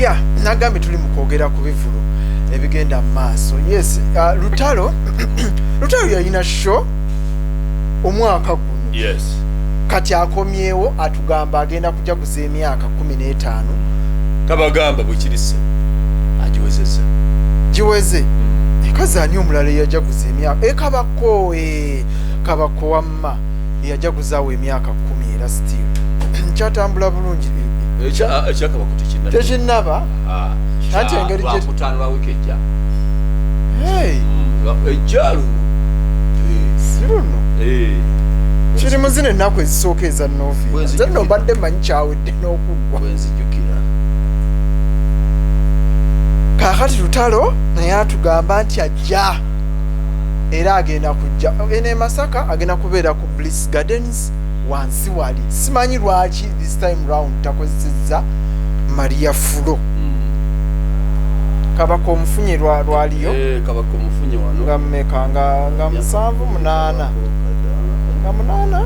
Ya, nagambye tuli mu kwogera ku bivulu ebigenda mu maaso. Yes, Lutalo, Lutalo yalina show omwaka guno. Kati akomyewo, atugamba agenda kujaguza emyaka 15. Tabagamba bwekirise, agiwezezza. Giweze. Ekazi ani omulala eyajaguza emyaka? Kabako, Kabako wamma eyajaguzaawo emyaka 10, era still kyatambula bulungi. Ekyakabako tekinna. Tekinnaba. Anti engeri Lwakutaano lwa wiiki ejja. Hey, Ejja luno. Si luno? Kiri mu zino ennaku ezisooka eza Novemba. Bwenzijukira. Nze nno mbadde mmanyi kyawedde n'okuggwa. Bwenzijukira. Kaakati Lutalo naye atugamba nti ajja, era agenda kujja eno e Masaka, agenda kubeera ku Bliss Gardens wansi wali. Simanyi lwaki this time round takozesezza Maria Flo. Kabaka omufunye lwaliyo. Kabaka omufunye wano. Nga mmeka? Nga musanvu, munaana, nga munaana.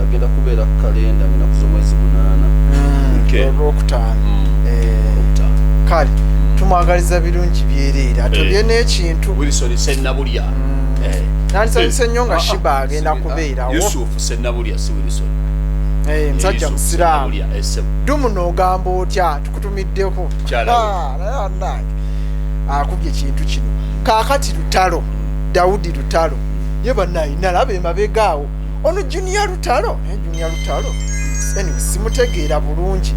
Agenda kubeera ku kalenda ngaenaku z'omwezi 8. Olwokutaano. Olwokutaano. Kale tumwagaliza birungi byereere, atobye n'ekintu. Wilson Sennabulya. Nandisanyuse nnyo nga Ah, Shiba agenda kubeerawo. Yusuf Sennabulya, si Wilson. Musajja Yusuf musiraamu. Sennabulya, ssebo. Dumu n'ogamba otya, tukutumiddeko. Kyala we. Ah, naye bannange akubye ekintu kino. Kaakati Lutalo, Dawudi Lutalo ye, bannaye nalaba emabega awo ono Junior Lutalo, naye Junior Lutalo anyway simutegeera bulungi,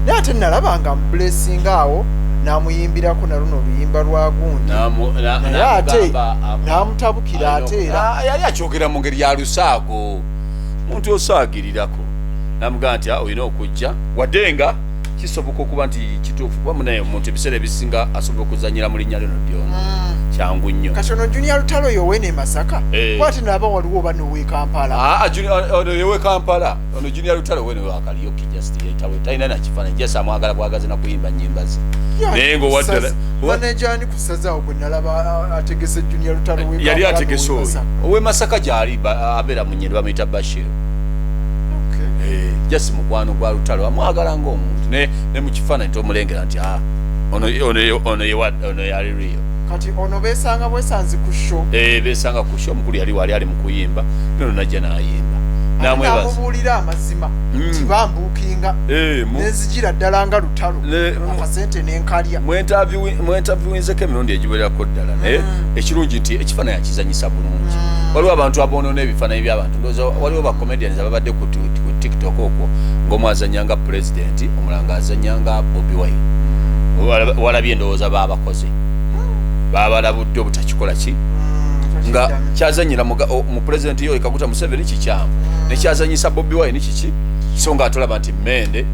naye ate nalaba nga mublessinga awo n'amuyimbirako na luno oluyimba lwa gundi. Naye ate n'amutabukira ate era. Ah, yali akyogera mu ngeri ya lusaago, muntu osaagirirako, namugamba nti, "Ah, olina okujja," wadde nga kisoboka okuba nti kituufu, kuba munaye omuntu ebiseera ebisinga asobola okuzanyira mu linnya lino lyona, kyangu nnyo. Kati ono Junior Lutalo yowene e Masaka? Kuba ate nalaba waliwo oba nowe Kampala. Ah, ono yewe Kampala. Ono Junior Lutalo wene wa karaoke, just yetawe, talina nakifaananyi, just amwagala bwagazi na kuyimba nnyimba ze. Naye ng'owaddala Manager ani kusazaawo gwe nalaba ategese Junior Lutalo w'e Yali Kampala ategese n'ow'e oyo Masaka? Ow'e Masaka gyali, abeera mu Nyendo, bamuyita Bashir. Just mukwano gwa Lutalo, amwagala ng'omuntu, ne mu kifaananyi tomulengera nti, ah, ono yali riyo. Kati ono besanga bwesanzi ku show? Besanga ku show. Omukulu yali wali ali mu kuyimba, nono najja n'ayimba, namwebaza. Namubuulira amazima nti bambuukinga nenzigira ddala nga Lutalo, akasente nenkalya. Mwentaviwinzeko emirundi egiwererako ddala, naye ekirungi nti ekifaananyi akizanyisa bulungi. Waliwo abantu abonoona ebifaananyi by'abantu. Ndowooza waliwo ba comedians ababadde ku TikTok okwo, ng'omu azanya nga pulezidenti, omulala ng'azanya nga Bobi Wine. Walabye endowooza baabakoze, babalabudde obutakikola ki nga kyazanyira mu pulezidenti Yoweri Kaguta Museveni kikyamu, nekyazanyisa Bobi Wine kiki, so nga atolaba nti Mende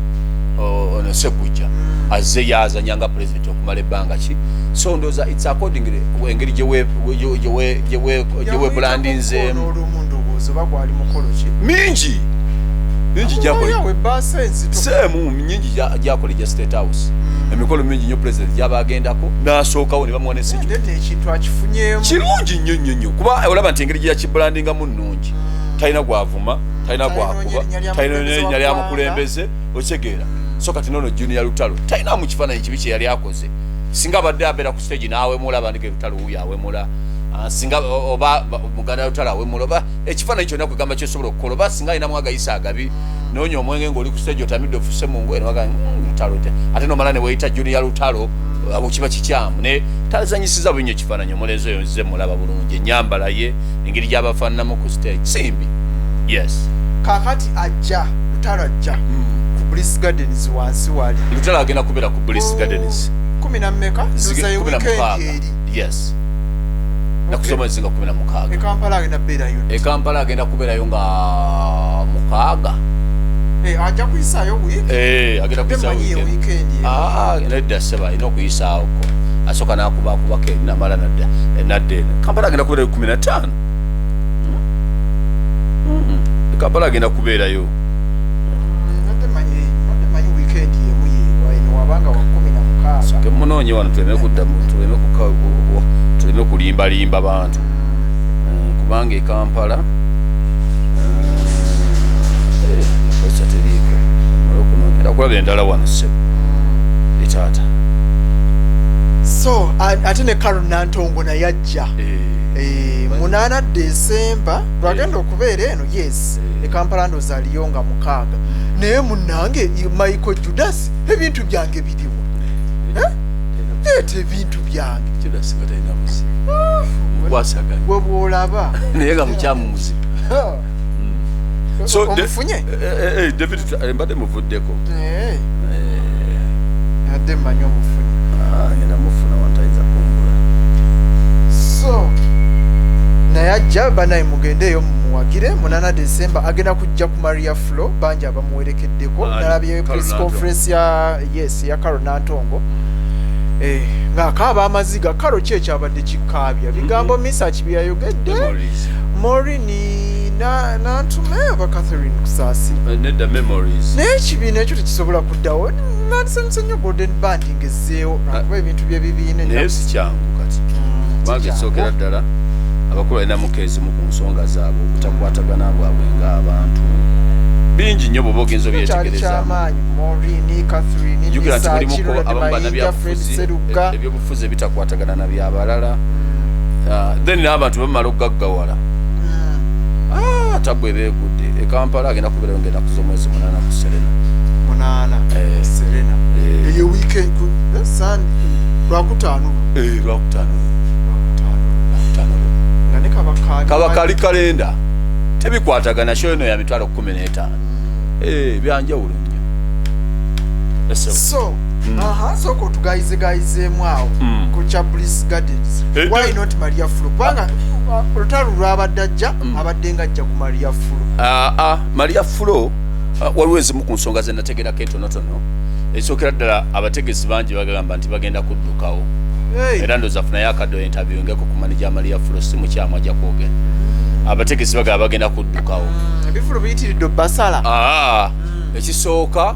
ono Segujja azze yazanya nga pulezidenti okumala ebbanga ki. So ndowooza it's accordingly engeri gyewebulandinzeemu. Olumu ndowooza oba gwali mukolo ki? Mingi mingi gyakola. Yawe ebbaasa enzito. Seemu nyingi gyakola egya State House, emikolo mingi nnyo pulezidenti gyaba agendako n'asookawo ne bamuwa ne security. Nene ekintu akifunyeemu. Kirungi nnyo nnyo nnyo, kuba olaba nti engeri gyeyakibulandingamu nnungi, talina gwavuma, talina gwakuba, Talina erinnya lya talina mukulembeze erinnya wa lya ggwanga. mukulembeze, okitegeera? So kati nono Junior Lutalo talinamu kifaananyi kibi kye yali akoze. Singa abadde abeera ku stage n'awemula, abandika Lutalo wuyo awemula. Ah, singa oba muganda Lutalo awemula, oba ekifaananyi kyonna kwegamba kyosobola okukola, oba singa alinamu agayisa agabi, noonya omwenge ng'oli ku stage otamidde ofuse mu ngoye nobaga Lutalo te ate nomala ne weeyita Junior Lutalo, abo kiba kikyamu. Ne tazanyisiza bunyo ekifaananyi. Omulenzi oyo nze mulaba bulungi, enyambala ye, engeri gy'abafaananamu ku stage simbi, yes. Kakati ajja, Lutalo ajja ku Bliss Gardens wansi wali. Lutalo agenda kubeera ku Bliss Gardens. Kumi na mmeka? Ndowooza ye Kumi na weekend mukaaga. eri. Yes, naku z'omwezi nga 16. E Kampala agenda beerayo? E Kampala agenda kubeerayo nga 6. Ajja kuyisaayo wiiki. Agenda kuyisaawo Manyi ye weekend. weekend eri. Ah, nedda sseba, alina okuyisaawoko, asooka n'akubakubako eri namala nadda nadda eno. Kampala agenda kubeerayo 15. E Kampala agenda kubeerayo. Nadde manyi weekend yemu ye eno wabanga wa 16. Soke munoonye wano tuleme kuddamu, tuleme kulimbalimba bantu. Kubanga e Kampala kozesa teriiko. Male okunoonyera kulaba endala wano ssebo. Etaata. So ate ne Carol Nantongo naye ajja. 8 Desemba lwagenda okubeera eno, yes. E Kampala ndowooza aliyo nga 6. Naye munnange Michael Judas, ebintu byange biriwo. Leeta ebintu byange. Judas nga talina buzibu. Mukwasaganya. Gwe bw'olaba. Naye nga mukyamu muzibu. So, omufunye? David, mbadde muvuddeko. Adde mmanyi omufunye. Ngenda mufuna wantayinza kumbula. So naye ajja, banaye mugendeeyo mumuwagire. 8 Desemba agenda kujja ku Maria Flo, bangi abamuwerekeddeko. Nalabye Carol press Nantongo. conference ya, yes, ya Carol Nantongo. Ng'akaaba amaziga. Carol ki ekyabadde kikaabya? Bigambo Misach bye yayogedde. Memories. Maureen Nantume oba Catherine Kusaasi. Nedda memories. Naye ekibiina ekyo tekisobola kuddawo. Nandisanyuse nnyo Golden Band ng'ezzeewo, lwakuba ebintu by'ebibiina Naye si kyangu kati. Si Kubanga kyangu. ekisookera ddala abakulu balina mukeezimu ku nsonga zaabwe, obutakwatagana bwabwe ng'abantu. Bingi nnyo bw'oba ogenza Kyali obyetegerezaamu. kyamaanyi. Maureen, Catherine, Jjukira nti Misach, mulimu ko Ronald abamu Mayinja, Fred bannabyabufuzi, Sserugga. ebyobufuzi ebitakwatagana na byabalala. Then n'abantu bamala okugaggawala. Tabu ebeegudde. E Kampala agenda kubeerayo ng'ennaku z'omwezi 8 ku Serena. 8 Serena. Eyo weekend ku Sunday, Lwakutaano. Lwakutaano. Lwakutaano. Lwakutaano. Nga ne kaba kaali Kaba kali kalenda. Tebikwatagana, show eno ya mitwalo 15. Byanjawulo nnyo. Ese. So, aha, sooka otugayizegayizeemu awo ku kya Bliss Gardens. Why not Maria Flo? Kubanga olutalo lwabadde ajja, abadde nga ajja ku Maria Flo. Maria Flo, waliwo ezimu ku nsonga ze nategerako entonotono. Ekisookera ddala abategesi bangi bagamba nti bagenda kuddukawo. Era ndowooza funayo akadde interviewingeko ku manager Maria Flo, si mukyamu ajja kwogera. Abategesi bagamba bagenda kuddukawo. Ebivvulu biyitiridde obbasala. Ekisooka,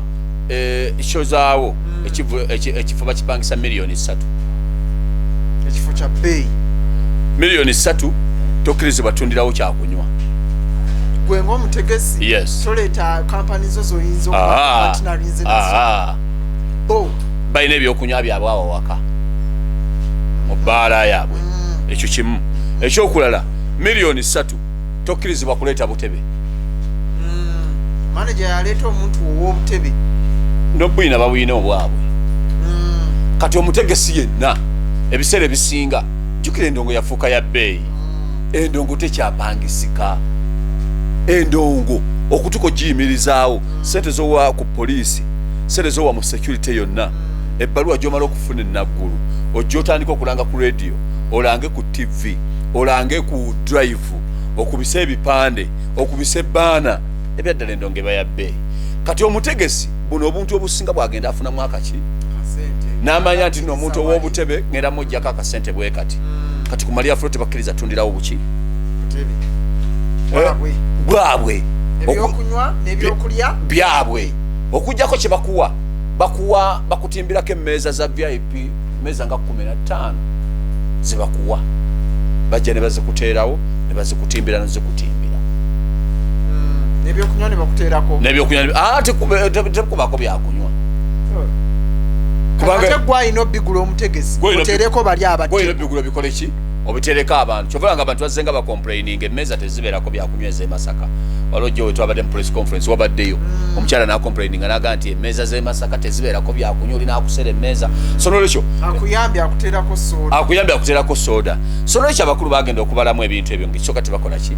show zaawo, ekifo bakipangisa miliyoni 3. Ekifo kya bbeeyi. Miliyoni 3, tokkirizibwa tundirawo kyakunywa. Gwe ng'omutegesi, Yes. toleeta kampani zo z'oyinza okuba partnerinze nazo. Bo. Balina ebyokunywa byabwe awo waka mu bbaala yaabwe. Ekyo kimu. Ekyokulala, miliyoni 3 tokkirizibwa kuleeta butebe. Manager yaleeta omuntu ow'obutebe. N'obuyina babuyina obwabwe. Kati omutegesi yenna ebiseera ebisinga, jjukira endongo yafuuka ya bbeeyi. Endongo tekyapangisika. Endongo okutuka ogiyimirizaawo, ssente z'owa ku poliisi, ssente z'owa mu security yonna, ebbaluwa gy'omala okufuna ennaggulu, ojja otandika okulanga ku radio, olange ku TV, olange ku drive, okubise ebipande, okubise ebbaana, ebyaddala endongo eba ya bbeeyi. Kati omutegesi buno obuntu obusinga bw'agenda afunamu akaki, n'amanya nti nno omuntu ow'obutebe ngenda muggyako akasente bwe kati. Kati ku Maria Flo tebakkiriza tundirawo buki? Butebe. Bwabwe. Bwabwe. Ebyokunywa n'ebyokulya byabwe. Okuggyako kye bakuwa, bakuwa bakutimbirako emmeeza za VIP, mmeeza nga 15 ze bakuwa. Bajja ne bazikuteerawo, ne bazikutimbira, ne zikutimbira. N'ebyokunywa ne bakuteerako. N'ebyokunywa ne tekubako byakunywa. Kubanga ate gwe alina obigula omutegesi, Gwe olina oteereko bali abadde. Gwe olina obigula obikole ki? Obitereko abantu. Kyova nga abantu bazze nga bacomplaining, emmeeza tezibeerako byakunywa ez'e Masaka. Waliwo jjo we twabadde mu press conference, wabaddeyo omukyala n'acomplaininga n'agamba nti emmeeza z'e Masaka tezibeerako byakunywa, olina akusera emmeeza. So n'olwekyo akuyambye akuteerako soda. Akuyambye akuteerako soda. So n'olwekyo abakulu bagenda okubalamu ebintu ebyo ng'ekisooka tebakola ki?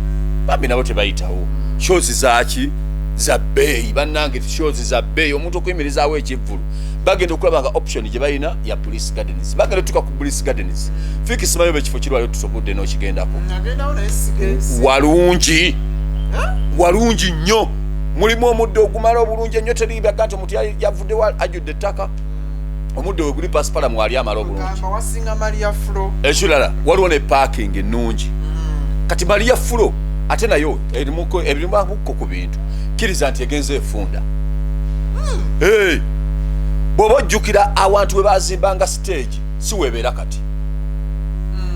Bambi nabo tebayitawo. Shows zaaki? Za bbeeyi. Bannange shows za bbeeyi. Omuntu okuyimirizaawo ekivvulu bagenda okulaba nga option gye balina ya Bliss Gardens. Bagenda otuuka ku Bliss Gardens. Fiki simanyi oba ekifo kirwali otusobodde n'okigendako. Nagendawo naye Walungi. Huh? Walungi nnyo. Mulimu omuddo ogumala obulungi ennyo, teriibyaga nti omuntu yavuddewo ajjudde ettaka. Omuddo we guli pasipala mwali amala obulungi. Ogamba wasinga Maria Flo. Ekirala waliwo ne parking ennungi. Kati Maria Flo ate nayo erimu akukko ku bintu. Kkiriza nti egenze efunda. Hey! Bw'oba ojjukira awantu we bazimbanga stage si weebeera kati.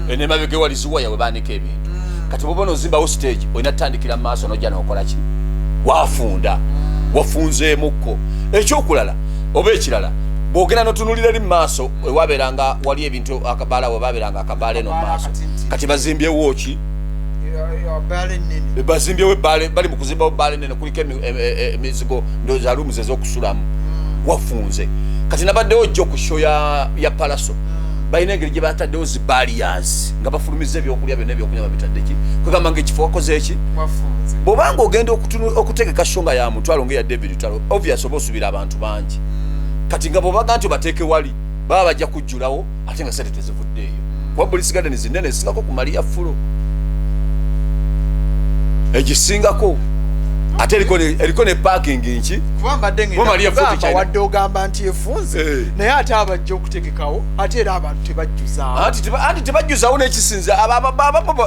Eno emabega ewali ziwaya we baanika ebintu. Kati bw'oba onozimbawo stage olina kutandikira mu maaso n'ojja n'okola ki? Wafunda. Wafunzeemukko. Ekyokulala oba ekirala Bwogenda notunulira eri mumaaso wewabeeranga wali ebintu, akabaala webabeeranga akabaala eno mumaaso, kati bazimbyewo ki? Bazimbyewo ebbaala, bali mu kuzimbawo ebbaala enene, kuliko emizigo, ndowooza rooms ez'okusulamu. Wafunze. Kati nabaddewo jjo ku show ya Palaso, balina engeri gye bataddewo zi barriers nga bafulumiza ebyokulya byonna, ebyokunywa babitadde ki, kwegamba nga ekifo wakoze eki. Bw'obanga ogenda okutegeka show nga ya mutwalo nga eya David Lutalo, obvious oba osuubira abantu bangi. Kati nga bw'obaga nti obateeke wali, baba bajja kujjulawo, ate nga sente tezivuddeeyo, kuba Bliss Garden zinene esingako ku Maria Flo, egisingako, ate eriko ne parking nki. Kuba mbadde Kuba Maria Flo ngenda tekyalina- wadde ogamba nti efunze, naye ate abajja okutegekawo, ate era abantu tebajjuzaawo. Anti tebajjuzaawo n'ekisinza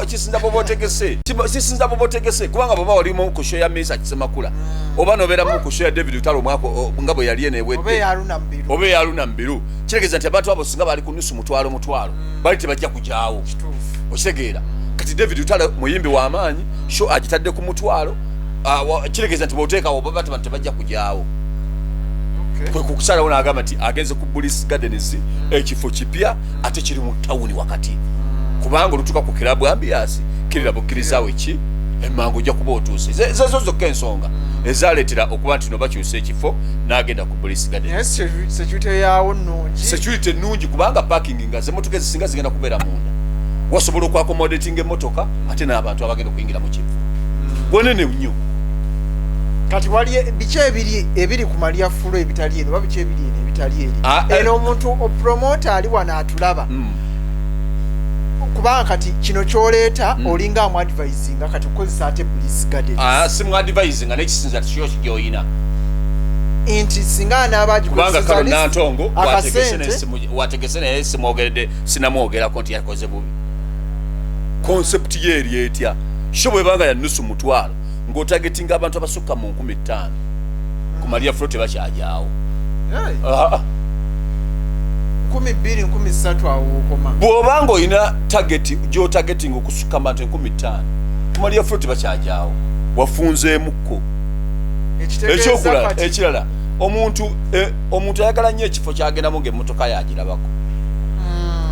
kisinza bwoba otegese, kisinza bwoba otegese, kubanga bwoba walimu ku show ya Misa Kisemakula, oba nobeeramu ku show ya David Lutalo omwaka nga bwe yali eno oba ewedde, eyaluna mubiru, oba eyaluna mubiru, kitegeeza nti abantu abo singa baali ku nusu mutwalo mutwalo, bali tebajja kujaawo. Okitegeera? Kati David Lutalo muyimbi w'amaanyi, show agitadde ku mutwalo, kitegeeza nti bw'oteekawo baba abantu tebajja kujaawo. Kwe kukusalawo n'agamba nti agenze ku Bliss Gardens, ekifo kipya ate kiri mu tawuni wakati, kubanga olutuuka ku Club Ambiance kirira bukkirizaawo eki emangu ojja kuba otuuse. Zezo zokka ensonga ezaleetera okuba nti no bakyusa ekifo n'agenda ku Bliss Naye Gardens. Security yaawo nnungi? Security ennungi, kubanga parking nga zemmotoka ezisinga zigenda kubeera munda, wasobola okwaccommodatinga emmotoka ate n'abantu abagenda okuyingira mu kifo wanene nnyo. Kati wali biki ebiri ku Maria Flo ebitali eno, oba biki ebiri eno ebitali eri? Ah, eh. Eno omuntu opromota ali wano atulaba, kubanga kati kino kyoleeta olinga amu advisinga kati okukozesa ate Bliss Gardens. Ah, simu advising nga nekisinza tikyo gyoyina. Nti singa anaaba Kubanga agikozesa kalo Nantongo wategese akasente. Wategese naye simwogeredde, sinamwogerako nti yakoze bubi. Concept ye eri etya? Show bwebanga ya nusu mutwalo ng'otargetinga abantu abasukka mu 5000, ku Maria Flo tebakyajaawo. Hey, Ah, ah. 2000, 3000 awo okoma. Bw'oba ng'olina target gy'otargetinga okusukka mu bantu 5000, ku Maria Flo tebakyajaawo, wafunzeemukko. Ekitegeeza Ekyokulala, kati ekirala, omuntu ayagala nnyo ekifo kyagendamu ng'emmotoka yagirabako.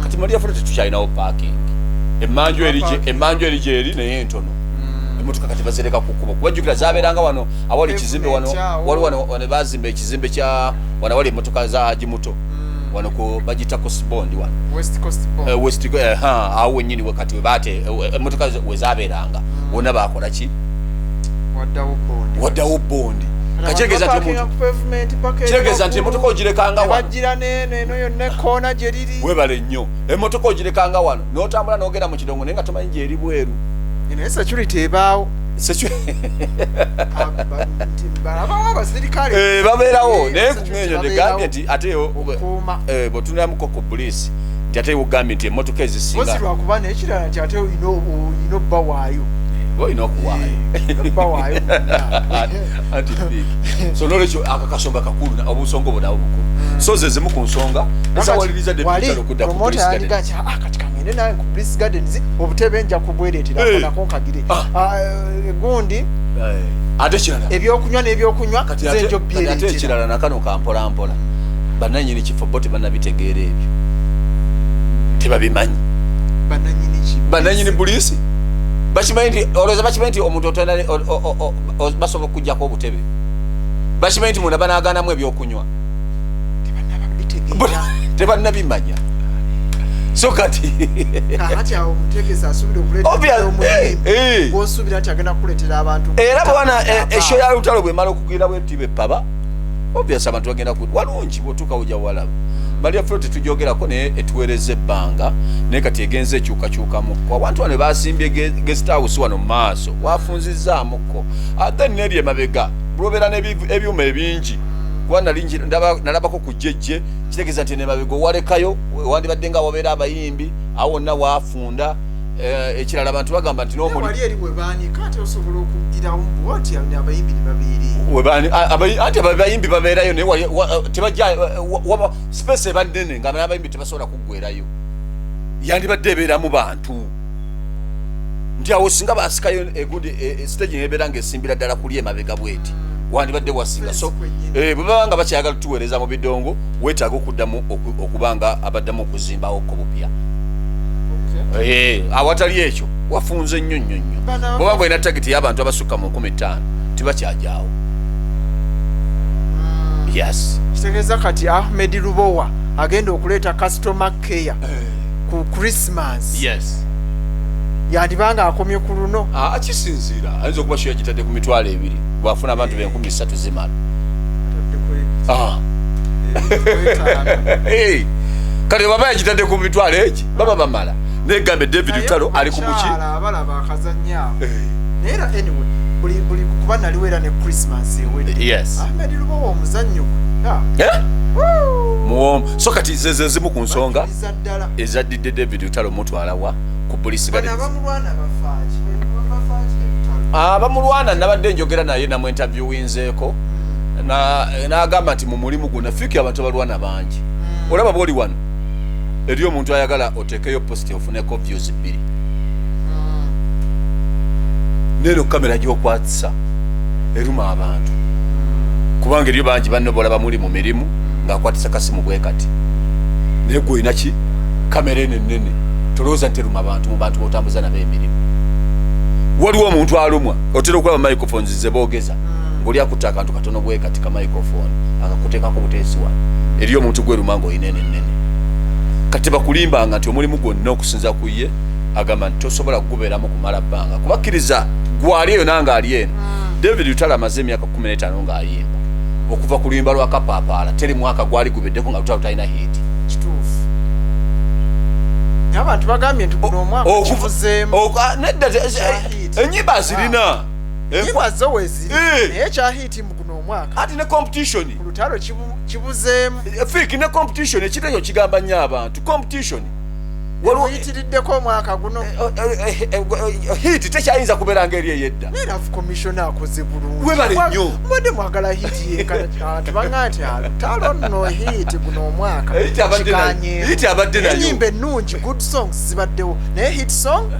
Kati Maria Flo tetukyalinawo parking emmanju eri Parking. Emmanju eri gyeri naye entono. Emmotoka kati bazireka ku kkubo, kubajjukira zabeeranga wano awali ekizimbe wano. Pavement awo. Waliwo wano bazimba ekizimbe kya wano awali emmotoka za Haji Muto, wano ku bagita ku Sbondi wano. West Coast Bond. West ha, awo wennyini kati webate emmotoka wezabeeranga wonna bakola ki? Waddawo bondi. Waddawo bondi. Kakitegeeza nti omuntu, kitegeeza nti emmotoka ogirekanga wano. Bagira neno eno yonna ekoona gye riri. Webale nnyo. Emmotoka ogirekanga wano n'otambula n'ogenda mu kidongo, naye nga tomanyi gyeri bweru. Naye security ebaawo. Balabawo abasirikale. Babeerawo, naye Security kuŋenyo babeerawo. negambye nti ate Okuuma. Bwetunulamuko ku Bliss nti ate ogambye nti emmotoka ezisinga Bozi lwakuba n'ekirala nti ate olina obba waayo. Olina okuwaayo. Obba waayo. Anti big. So nolwekyo ako kasonga kakulu, obusonga obwo nabwo bukulu. So ze zimu ku nsonga ezawaliriza David Wali Lutalo okudda ku promoter Bliss yaliga Gardens. nti, "Ah, kati kangende nawe ku Bliss Gardens, obutebe nja kubwereetera nako nkagire." Ah, gundi. Ate kirala, Ebyokunywa n'ebyokunywa kati nze njo kati ate byereetera. ekirala nakano kampolampola, bannanyini kifo bo tebannabitegeera ebyo, tebabimanyi. Bannanyini ki? Bannanyini Bliss bakimanyi nti, olowooza bakimanyi nti omuntu otenda basobola okugjako obutebe? Bakimanyi nti munda banaagaanamu ebyokunywa? Tebannaba bitegeera. Tebannabimanya. So kati Kakati awo omutegesi asuubira okuleetera omuyimbi gwosuubira nti agenda kukuleetera abantu. Era bwana, eshow ya Lutalo bwemala okugira bweti bepaba, obvious abantu bagenda ku walungi. Bwotuuka ojja walaba. Maria Flo tetujogerako, naye etuweereza ebbanga, naye kati egenza ekyukakyukamukko. Abantu wano basimbye guest house wano mu maaso, wafunzizzaamuko. Then neri emabega lwobeera n'ebyuma ebingi, kuba nali nalabako ku jjejje, kitegeeza nti nemabega owalekayo wandibadde nga wabeera abayimbi, awo wonna wafunda. Ekirala abantu bagamba nti n'omuli Wali eri webaanika ate osobola okugirawo bwoti abayimbi ne babeera. Anti abayimbi babeerayo, naye tebajja waba space eba nnene nga n'abayimbi tebasobola kuggwerayo. Yandibadde ebeeramu bantu nti awo singa basikayo egundi stage nebeera ngaesimbira ddala kuli emabega bweti. Wandibadde wasinga. So bwe baba nga bakyayagala tuweereza mu bidongo, weetaaga okuddamu okuba nga abaddamu okuzimbawoko bupya. Awatali ekyo wafunze nnyo nnyo nnyo. Bw'oba nga olina target y'abantu abasukka mu 5000, tibakyajaawo. Yes. Kitegeeza kati Ahmed Lubowa agenda okuleeta customer care ku Christmas. Yes. Yandibanga akomye ku luno. Kisinziira, ayinza okuba show yagitadde ku 20,000, bw'afuna abantu be 3000 zimala. Hey, kati baba yagitadde ku mitwalo egi, baba bamala. Naye gambe David Lutalo ali ku muki? Abalaba akazannyo awo. Naye era anyway, buli kuba naliwo era ne Christmas ewedde. Ahmed Lubowa omuzannyo gwe. Eh? Muwomu. So kati ze zimu ku nsonga Bakkiriza ddala. Ezaddidde David Lutalo mutwala wa ku Police Bano Gardens. abamulwana bafaaki? Bafaaki Lutalo? Abamulwana, nabadde njogera naye, namwinterviewinzeeko, n'agamba nti mu mulimu guno fiiki abantu abalwana bangi. Olaba bwoli wano eri omuntu ayagala oteekeyo post ofuneko views 2, neeno kamera gyokwatisa eruma abantu, kubanga eriyo bangi banno bolaba muli mu mirimu ng'akwatisa kasimu bwe kati, naye gwe olina ki kamera eno ennene. Tolowooza nti eruma abantu. Mu bantu botambuza nabo emirimu waliwo omuntu alumwa. Otera okulaba microphones ze boogeza, ng'oli akutta akantu katono bwe kati ka microphone akakuteekako buteesi wano. Eriyo omuntu gweruma ng'olina eno ennene. Kati tebakulimbanga nti omulimu gwonna, okusinza ku ye, agamba nti tosobola kugubeeramu kumala bbanga, kubakkiriza gwali eyo nange ali eno. David Lutalo amaze emyaka 15 ng'ayimba. Okuva ku luyimba lwa Kapaapaala, teri mwaka gwali gubeddeko nga Lutalo talina hit. Kituufu, naye abantu bagambye nti guno omwaka kivuzeemu. Nedda, Kya hit. enyimba zirina. Enyimba zo weeziri, naye ekya hit mu guno omwaka Ati ne competition ku Lutalo kibuzeemu. Fiki ne competition, ekintu ekyo kigamba nnyo abantu competition. Waliwo Muyitiriddeko omwaka guno. Hit tekyayinza kubeera nga eri eyedda. Naye Love Commissioner akoze bulungi. Webale nnyo. Mbadde mwagala hit yenkana. Abantu baŋŋamba nti Lutalo nno hit guno omwaka Hit abadde nayo. kiganyeemu. Hit abadde nayo. Enyimba ennungi, good songs zibaddewo, naye hit song?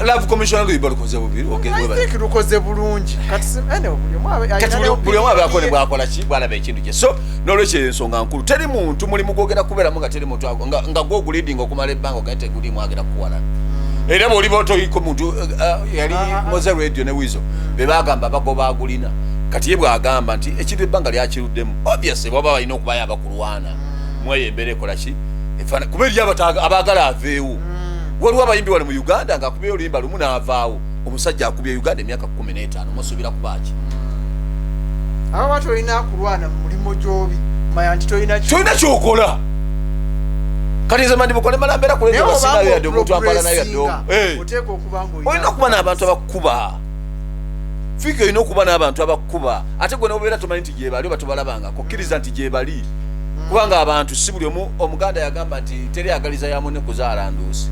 Love Commissioner luyimba lukoze bubiri. Okay, I webale. think lukoze bulungi. Kati anyway, buli omu Kati alina buli omu abeako ne opinion ye. bwakola ki, bwalaba ekintu kye. So nolwekyo ensonga nkulu, teri muntu mulimu gwogera kubeeramu nga teri muntu nga gwoguleadinga okumala ebbanga ogende tegulimu agenda kukuwalana. Era bwoliba otoyiko muntu yali Moze Radio ne Wizo be bagamba abagoba agulina. Kati ye bwagamba nti ekintu ebbanga lyakiruddemu, obviously baba balina okubayo abakulwana mweyo embeera ekola ki. Kuba eri abaagala aveewo. Waliwo abayimbi wano mu Uganda ng'akubyeyo oluyimba lumu n'avaawo. Omusajja akubye Uganda emyaka 15, musuubira kubaaki? Ababa tolina kulwana mu mulimu gy'obi, manya nti tolina Tolina kyokola. Kati nze mandibukole mala mbeera Naye kuleeta obanga basinayo yadde omuntu ampala nayo yadde omu. oteekwa okuba nga Olina okuba n'abantu abakuba fiika, olina okuba n'abantu abakuba, ate gwe nobeera tomanyi nti gyebali oba tobalabangako, kkiriza nti gyebali, kubanga abantu si buli omu. Omuganda yagamba nti teri agaliza ya munne kuzaala nduusi.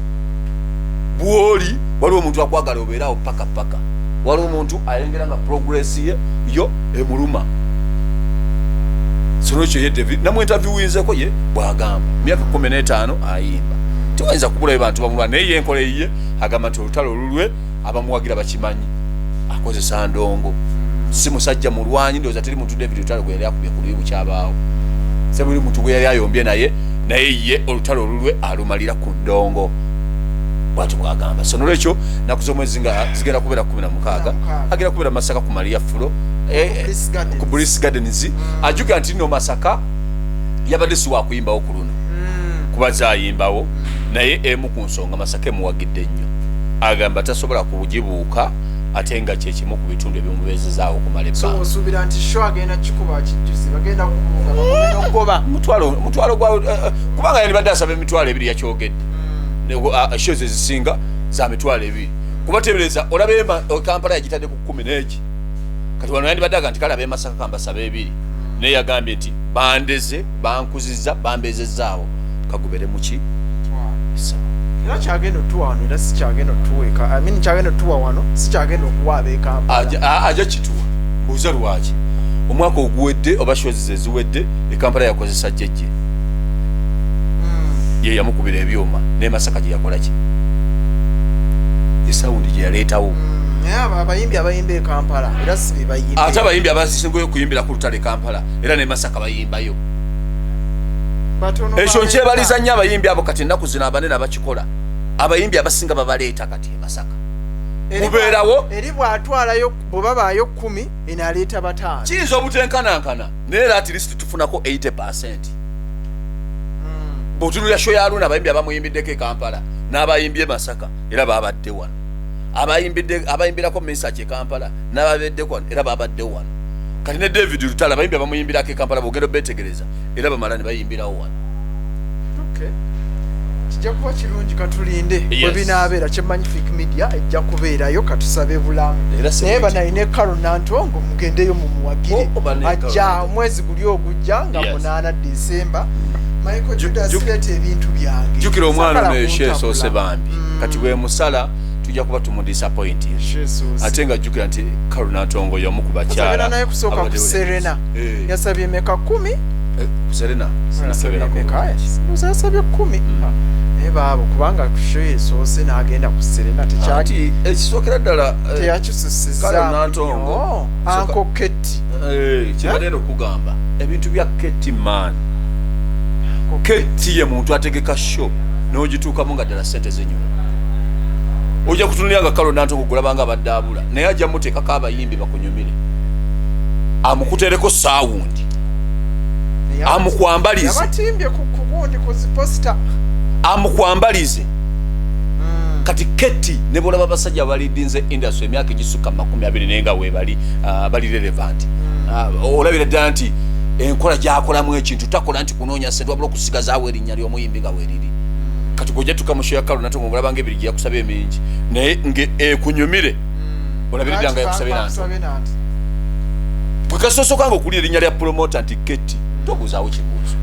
Bwoli waliwo omuntu akwagala obeerawo paka paka, waliwo omuntu ayengera nga progress ye yo emuluma. So nolwekyo ye David namwinterviewinzeko, ye bwagamba myaka 15 ayimba, tewayinza kubulayo bantu bamulwa, naye ye enkola eyiye agamba nti olutalo olulwe abamuwagira bakimanyi, akozesa ndongo, si musajja mulwanyi. Ndowooza teri muntu David Lutalo gwe yali akubye ku luyi bukyabaawo, se buli muntu gwe yali ayombye naye, naye ye olutalo olulwe alumalira ku ndongo, bwatyo bwagamba. So nolwekyo naku z'omwezi nga zigenda kubeera 16, agenda kubeera Masaka ku Maria Fulo, Bliss Gardens. Ku Bliss Gardens. Ajjukira nti nno Masaka yabadde si wakuyimbawo ku luno, kuba zayimbawo, naye emu ku nsonga Masaka emuwagidde nnyo, agamba tasobola kugibuuka, ate nga kyekimu ku bitundu ebimubeezezaawo okumala So ebbanga. Osuubira nti show agenda kikuba kijjuzi, bagenda kubuuka bagenda okugoba? Mutwalo gwa kubanga yandibadde asaba 20,000, yakyogedde. Shows ezisinga za 20,000, kuba tebereza olaba Kampala yagitadde ku kumi n'egi. Kati wano yandibadde aga nti kale ab'e Masaka kambasaba ebiri, naye yagambye nti bandeze, bankuziza, bambezezaawo, kagubere muki. Era kyagenda otuwa wano, era si kyagenda otuweeka, I mean, kyagenda otuwa wano si kyagenda okuwa ab'ekampala. Aja kituwa. Mbuuza lwaki omwaka oguwedde oba shows eziwedde e Kampala yakozesa jjejje, ye yamukubira ebyuma, ne Masaka gye yakola ki, esawundi gye yaleetawo. Naye abo abayimbi abayimba e Kampala era si be bayimba. Ate abayimbi abasingayo okuyimbira ku lutale Kampala era ne Masaka bayimbayo. Batono. Ekyo baleeta. Nkyebaliza nnyo abayimbi abo. Kati ennaku zino abanene abakikola, abayimbi abasinga babaleeta kati e Masaka. Mubeerawo. Eri bw'atwalayo, bwe babaayo 10, eno aleeta 5. Kiyinza obutenkanankana, naye era at least tufunako 80. Bw'otunulira show ya Luna, abayimbi abamuyimbiddeko e Kampala n'abayimbye e Masaka era babadde wano. Abayimbirako Mesach e Kampala n'ababeddeko wano era babadde wano. Kati ne David Lutalo, abayimbi abamuyimbirako e Kampala, bwogenda obetegereza era bamala ne bayimbirawo wano. Okay. Kijja kuba kirungi, katulinde bwe binaabeera. Kyemmanyi Fik Media ejja kubeerayo, katusabe bulamu. Era si naye bwekityo. Banalina Carol Nantongo, mugendeyo mumuwagire. Oh, banaye ajja Carol. omwezi guli ogujja nga 8 Desemba. Michael Judas, leeta ebintu byange. Jjukira omwana Sagala ono esho kuntabula. esoose bambi. Kati bwe musala tujja kuba tumudisappointing. Esho esoose. Ate nga jjukira nti Carol Nantongo y'omu ku bakyala Agenda naye kusooka ku abaddewo. Serena. Yasabye emeka? 10? Ku Serena Yasabye sinakeberako emeka? bulungi. Ndowooza yasabye 10. Naye baabo, kubanga ku show esoose n'agenda ku Serena tekyaki Anti ekisookera ddala Carol teyakisusizaamu Nantongo. nnyo. Uncle Ketty. Kyebadde okugamba, ebintu bya Ketty, man, Ketty ye muntu ategeka show n'ogituukamu nga ddala sente zinyuma. Ojja kutunulira nga Carol Nantongo gulaba nga abadde abula, naye ajja muteekako abayimbi bakunyumire, amukutereko sound, amukwambalize. Yabatimbye ku kugundi, ku ziposita. Amukwambalize. Kati Ketty ne bolaba abasajja balidinze industry emyaka egisukka mu 20, naye nga webali, bali relevant. Olabira ddala nti enkola gyakolamu ekintu takola nti kunoonya sente, wabula okusigazaawo erinnya ly'omuyimbi nga weriri. Kati gojja tuka mu show ya Carol Nantongo, ngolaba nga ebiri gye yakusaba emingi, naye nge ekunyumire, olabira ddala nga yakusabye Nantongo. Nantongo. Bwe kasoosoka nga okulira erinnya lya promoter nti Ketty, tobuuzaawo kibuuzo.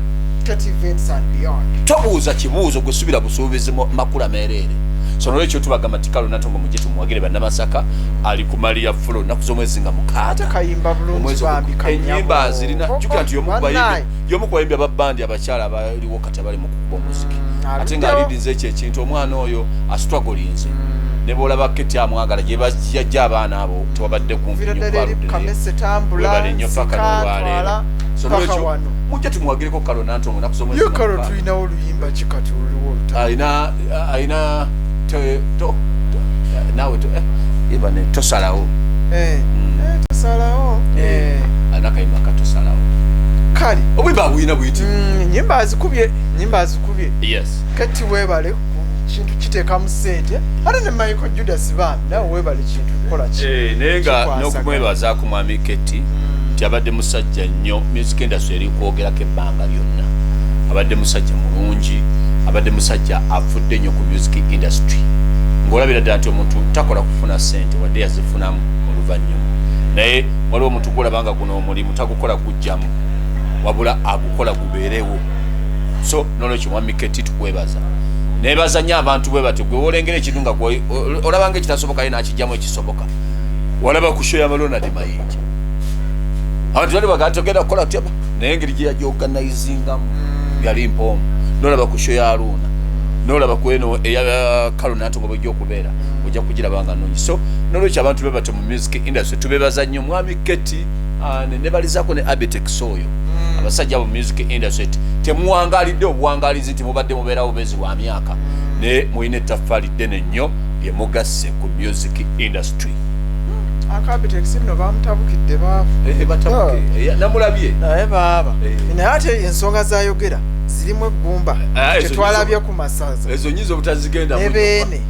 Ketty Events and Beyond. Tobuuza kibuuzo, gwe subira busuubizi makula meereere. So nolwekyo tubagamba nti Carol Nantongo mujje tumuwagire, Bannamasaka. Ali ku Maria Flo nnaku z'omwezi nga Ate 6. kayimba bulungi. Omwezi Bambi kanyabo. Ennyimba zirina, jjukira nti y'omu ku Bannaye. y'omu ku bayimbi ababandi abakyala abaliwo kati abali mu kukuba omuziki, ate nga aluddewo. alidinze ekyo ekintu. Omwana oyo astrugglinze, ne bwolaba Ketty amwagala gye bajjajja abaana abo tewabadde kumpi Vira nnyo ddala eri kubaludde naye. Kamese tambula. Webale nnyo paka n'olwaleero. Nsika, So ntwala paka nolwekyo wano. mujje tumuwagireko Carol Nantongo ennaku z'omwezi Yo nga Carol, 6. tulinawo oluyimba ki kati oluliwo oluta? Alina to naawe to ibane tosalawo. Tosalawo. Alina akayimba katosalawo. Kale. Obuyimba buyina buyiti. Nyimba azikubye, nyimba azikubye. Yes. Ketty, weebale ku kintu kiteekamu ssente. Ate ne Michael Judas, bambi nawe weebale kintu kukola ki. Naye nga Kikwasaganya. n'okumwebazaako mwami Ketty nti abadde musajja nnyo. Music industry eri kwogerako ebbanga lyonna, abadde musajja mulungi, abadde musajja afudde nnyo ku music industry, ng'olabira ddala nti omuntu takola kufuna ssente, wadde yazifunamu oluvannyuma, naye waliwo omuntu gwolaba nga guno omulimu tagukola gujjamu, wabula agukola gubeerewo. So nolwekyo mwami Ketty tukwebaza, nebaza nnyo abantu bwe batyo. Gwe wolengera ekintu nga olaba nga ekitasoboka, ye nakijjamu ekisoboka. Walaba ku show ya Ronald Mayinja, abantu bali bagaa togenda kukola tutya, naye engeri gye yagiorganizingamu yali mpoomu. Nolaba ku show ya Aruna, nolaba ku eno eya Carol Nantongo bwejja okubeera, ojja kugiraba nga nnungi. So nolwekyo abantu be batyo mu music industry tubebaza nnyo, mwami Ketty, nebalizaako ne Abitex oyo. Abasajja abo mu music industry temuwangalidde obuwangalizi nti mubadde mubeerawo bezi bwa myaka, naye mulina ettaffaali ddene nnyo lye mugasse ku music industry. Akabitex nno bamutabukidde baavu. Batabuke. Namulabye. Naye baaba naye ate ensonga zayogera zirimu eggumba. Ah, ezo Tetwalabye ku masaza. Ezo nyinza obutazigendamu. Ne beene.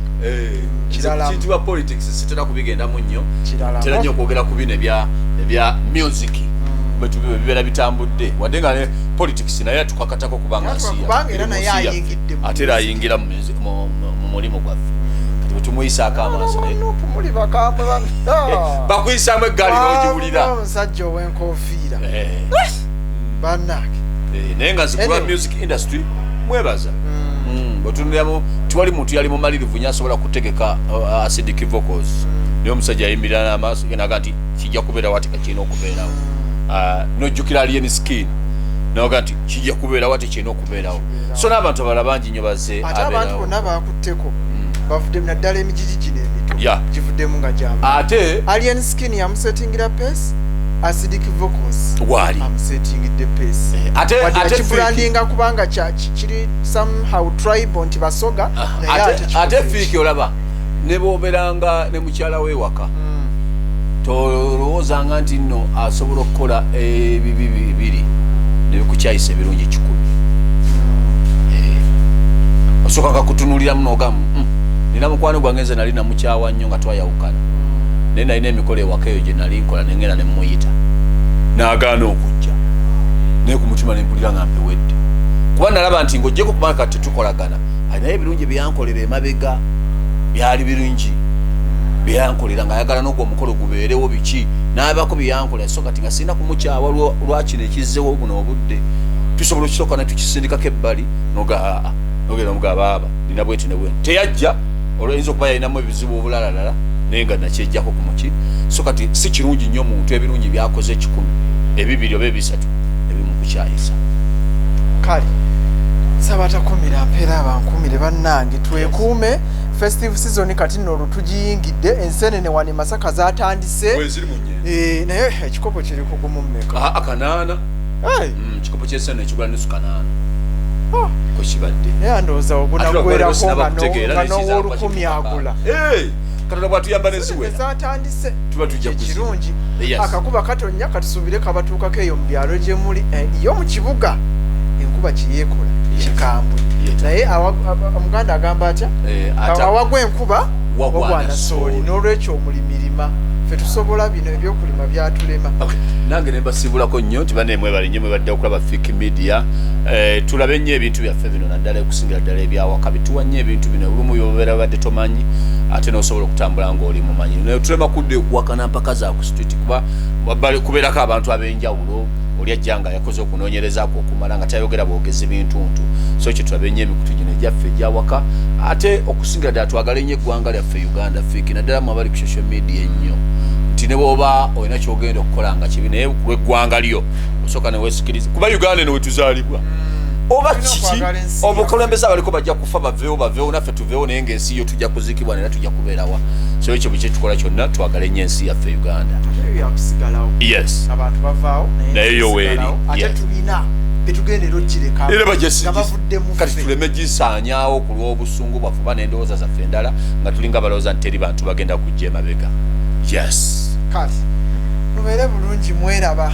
Kiralamu. Kiyitibwa politics, sitera kubigendamu nnyo. Kiralamu. Tera nnyo okwogera ku bino ebya music bwe bibeera bitambudde, wadde nga ne politics naye atukakatako kubanga nsi yaffe. Kubanga era Eri mu naye nsi yaffe. ayingidde mu Ate era ayingira mu mulimu gwaffe. Kati bwe tumuyisaako amaaso naye Nupu muli bakambwe bakuyisaamu eggaali n'ogiwulira. Omusajja ow'enkofiira. Bannange. Naye nga nze kulwa Anyway. music industry mwebaza. Bwetunuliramu tiwali muntu yali mumalirivu nyo asobola kutegeka acidic vocals, naye omusajja yayimirira n'amaaso ge naga nti kijja kubeerawo, ate kakirina okubeerawo. Nojjukira Alien Skin naga nti kijja kubeerawo, ate kirina okubeerawo. So n'abantu abalala bangi nnyo bazze Ate abantu abeerawo. bonna bakutteko bavudde, naddala emigigi gino emito. Givuddemu nga gyama. Ate Alien Skin yamusetingira pace, Acidic Vocals waali amusetingidde pace. Ate Wadde ate Fiki yakibrandinga kubanga kiri somehow tribal nti Basoga, naye ate ate kikoze ate eki. Fiki olaba ne bwoberanga ne mukyala we waka, tolowoozanga nti nno asobola okukola ebibi bibiri nebikukyayisa ebirungi 100. Osooka kakutunuliramu nogamu, nina mukwano gwange nze nali namukyawa nnyo nga twayawukana, naye nalina emikolo ewaka eyo gye nali nkola, nengenda nemuyita n'agaana okujja, naye ku mutima nempulira nga mpewedde, kuba nalaba nti ng'ogyeko kubanga kati tetukolagana, naye ebirungi byeyankolera emabega byali birungi byeyankolera, ng'ayagala n'ogwo omukolo gubeerewo biki n'abako byeyankolera. So kati nga sirina kumukyawa lwakino ekizzewo buno obudde, tusobola okisooka ne tukisindikako ebbali, noga aa nogenda omugaba baaba nina bweti ne bwenti teyajja, olwoyinza okuba yalinamu ebizibu obulalalala, naye nga nakyejjako ku muki. So kati si kirungi nnyo omuntu ebirungi byakoze 100, ebibiri oba ebisatu ebimukukyayisa. Kale nsaba takumira mpeera abankumire bannange, twekuume. Festive season kati nno olwo tugiyingidde, ensenene wano e Masaka zatandise. Weziri mu nye. Naye ekikopo kiri kugumu mmeka? 800. Hey, Ekikopo ky'ensenene kigula nusu 800. Ah. Kwekibadde. Naye ndowooza ogunaggwerako nga nga n'owolukumi agula. Katonda bwatuyamba neziwera zatandise. Tuba tujja kuzirya. Kirungi. Yes. Akakuba katonnya, katusuubire kabatuukako eyo mu byalo gye muli. Yo mu kibuga enkuba kyeyeekola kikambwe. Naye omuganda agamba atya? Awagwa enkuba Wagwana wagwana sooli. sooli. N'olwekyo omulimirima ffe tusobola bino ebyokulima byatulema. Okay. Nange nembasiibulako nnyo nti bane mwebale nnyo mwebadde okulaba Fik Media. Tulabe nnyo ebintu byaffe bino, naddala okusingira ddala ebyawaka bituwa nnyo ebintu bino olumu byobeera babadde tomanyi, ate n'osobola okutambula ng'oli mumanyi, naye tulema kudda okuwakana mpaka za ku street, kuba kubeerako abantu ab'enjawulo, oli ajja nga yakoze okunoonyereza kwe okumala nga tayogera bwogezi bintuntu. So kye tulabe nnyo emikutu gino egyaffe egyawaka, ate okusingira ddala twagale nnyo eggwanga lyaffe Uganda. Fiki, naddala mu abali ku social media ennyo, nti ne bwoba olina kyogenda okukola nga kibi, naye kulw'eggwanga lyo osooka neweesikiriza, kuba Uganda eno wetuzaalibwa oba Tulina kiki okwagala ensi. Obukulembeze abaliko bajja kufa, baveewo baveewo, naffe tuveewo, naye ngaensi yo tujja kuziikibwa nera tujja kubeerawa. So ekyo bwe kyetukola kyonna, twagale nnyo ensi yaffe Uganda. Ate ebyo byakusigalawo. Abantu bavaawo, Naye yo weeri. tusigalawo. Ate tulina betugenda era okireka Era bajja nga bavudde mu kati ffe. Tuleme gisaanyaawo ku lw'obusungu bwaffe oba n'endowooza zaffe endala nga tulinga balowooza nti teri bantu bagenda kujja emabega. Yes. Kale mubeere bulungi, mweraba.